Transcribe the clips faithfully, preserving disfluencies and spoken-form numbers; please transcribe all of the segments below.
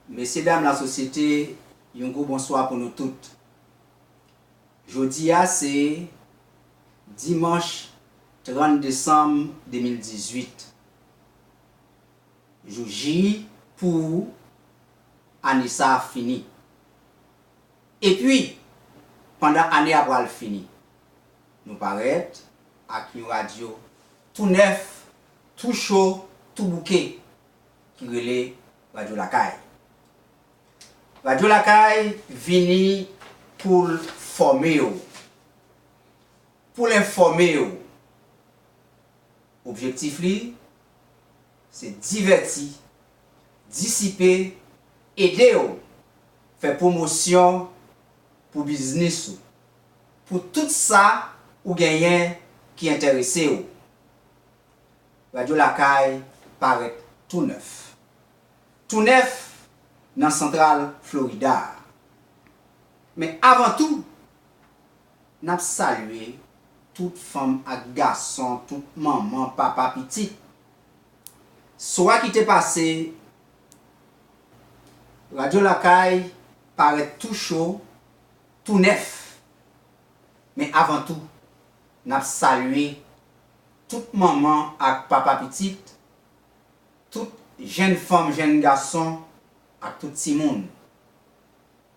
Mesye dam lasosyete, yon gwo bonswa pou nou tout. Jodi a se dimanch trant desanm de mil dizuit. Jou J pou ane sa a fini. Epi, pandan ane a pral fini, nou parèt ak yon radyo tou nèf, tou cho, tou bouke, ki rele Radyo Lakay. Radyo Lakay vini pou l fòme w, pou l enfòme w. Objektif li, se divèti, disipe, ede w fè pwomosyon pou biznis ou, pou tout sa ou genyen ki enterese w. Radyo Lakay parèt tou nèf. Tou nèf nan Santral Florida a. Men avan tou, n ap salye tout fanm ak gason, tout manman, papa, pitit. Swa ki te pase, Radyo Lakay parèt tou cho, tou nèf. Men avan tou, n ap salye tout manman ak papa pitit, tout jèn fanm, jèn gason ak tout timoun.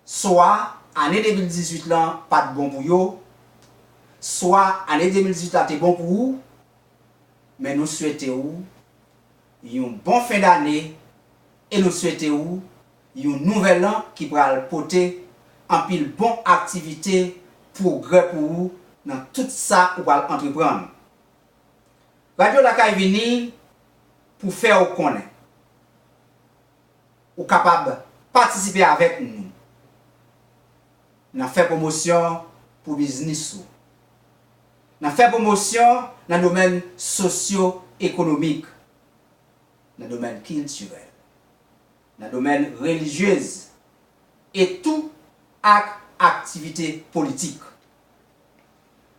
Swa ane de mil dizuit lan pa t bon pou yo, swa ane de mil dizuit la te bon pou ou, men nou swete w yon bon fen dane e nou swete w yon nouvèl an ki pral pote anpil bon aktivite, pwogrè pou ou nan tout sa ou pral antreprann. Radyo Lakay vini pou fè w konnen ou kapab patisipe avèk nou nan fè pwomosyon pou biznis ou, nan fè pwomosyon nan domèn sosyo-ekonomik, nan domèn kiltirèl, nan domèn relijyez, e tou ak aktivite politik.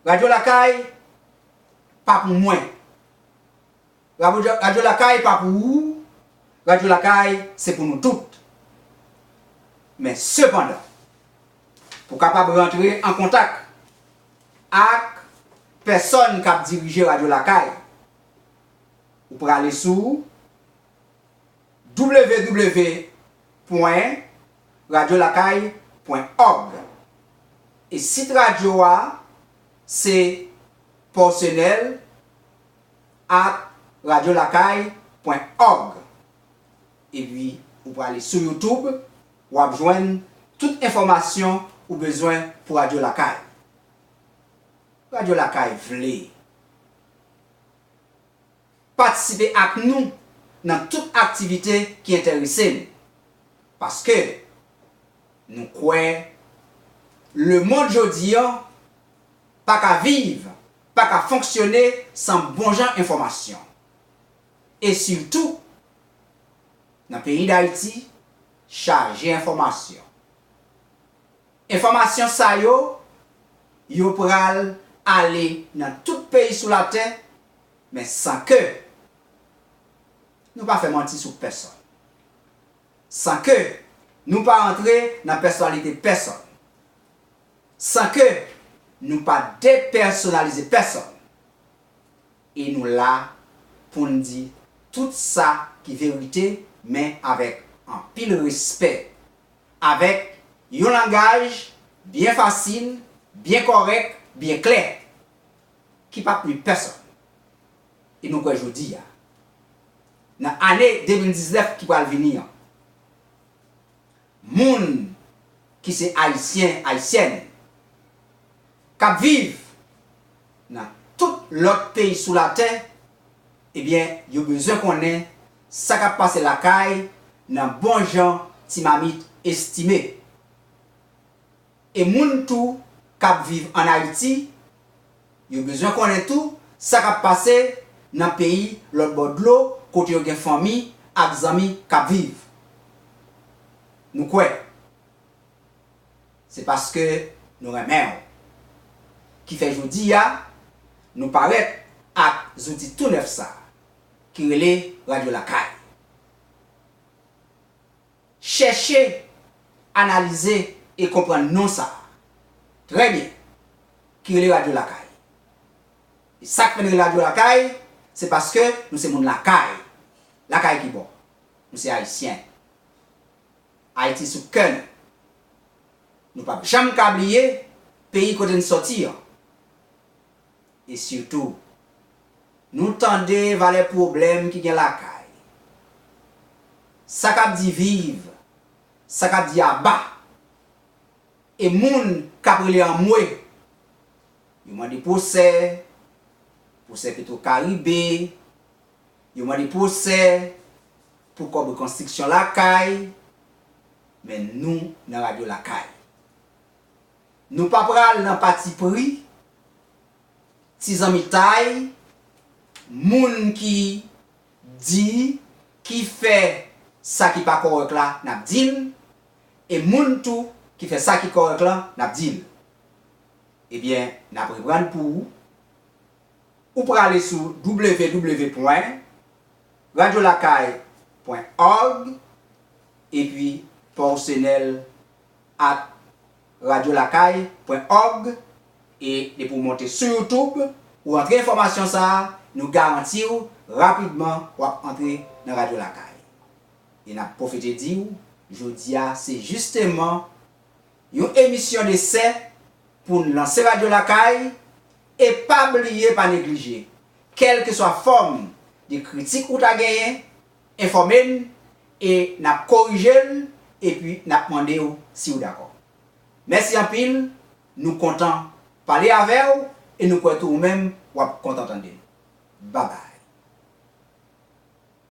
Radyo Lakay pa pou mwen. Radyo, Radyo Lakay pa pou ou. Radyo Lakay se pou nou tout. Men sepandan, pou kapab rantre an kontak ak pèsòn k ap dirije Radyo Lakay, ou prale sou w w w pwen radyo lakay pwen òg. E sit radyo a se personnel at radyo lakay pwen òg. Epi, ou prale sou YouTube, w ap jwenn tout enfòmasyon ou bezwen pou Radyo Lakay. Radyo Lakay vle patisipe ak nou nan tout aktivite ki enterese nou. Paske nou kwè lemonn jodi a pa ka viv, pa ka fonksyone san bon jan enfòmasyon. E sitou, nan peyi Dayiti, chaje enfòmasyon. Enfòmasyon sa yo, yo pral ale nan tout peyi sou latè, men san ke nou pa fè manti sou pèsòn. San ke nou pa antre nan pèsonalite pèsòn. San ke nou pa depèsonalize pèsòn. E nou la pou n di tout sa ki verite, men avèk anpil respè, avèk yon langaj byen fasil, byen kòrèk, byen klè, ki p ap nwi pèsòn. E nou kwè jodi a, nan ane de mil diznèf ki pral vini an, moun ki se Ayisyen, Ayisyèn, k ap viv nan tout lòt peyi sou latè, ebyen, yo bezwen konnen sa k ap pase lakay nan bon jan ti mamit estime. E moun tou k ap viv ann Ayiti, yo bezwen konnen tou sa k ap pase nan peyi lòt bò dlo kote yo gen fanmi ak zanmi k ap viv. Nou kwè se paske nou renmen w ki fè jodi a nou parèt ak zouti tou nèf sa a ki rele Radyo Lakay. chèche analize e konprann non sa a. Trè byen. Ki rele Radyo Lakay. E sa k fè n rele Radyo Lakay, se paske nou se moun lakay. Lakay ki bò? Nou se Ayisyen. Ayiti sou kè nou. Nou p ap janm ka bliye peyi kote n sòti an. E sitou, nou tande valè pwoblèm ki gen lakay. Sa k ap di viv, sa k ap di aba. E moun k ap rele anmwe. Yo mande pwosè, pwosè Petro Karibe, yo mande pwosè pou kòb rekonstriksyon lakay, men nou nan Radyo Lakay. Nou pa pral nan patipri, ti zanmitay, moun ki di, ki fè sa ki pa kòrèk la, n ap di l, e moun tou ki fè sa ki kòrèk la, n ap di l. Ebyen, n ap reprann pou ou. Ou prale sou w w w pwen radyo lakay pwen òg epi pòsenèl at radyo lakay pwen òg, e depi w monte sou YouTube, ou antre enfòmasyon sa a, nou garanti w rapidman w ap antre nan Radyo Lakay. E n ap pwofite di w, jodi a se jisteman yon emisyon desè pou n lanse Radyo Lakay, e pa bliye, pa neglije, kèlkeswa fòm de kritik ou ta genyen, enfòme n, e n ap korije l, epi n ap mande w si w dakò. Mèsi anpil, nou kontan pale avè w, e nou kwè tou ou menm w ap kontan tande n. Babay.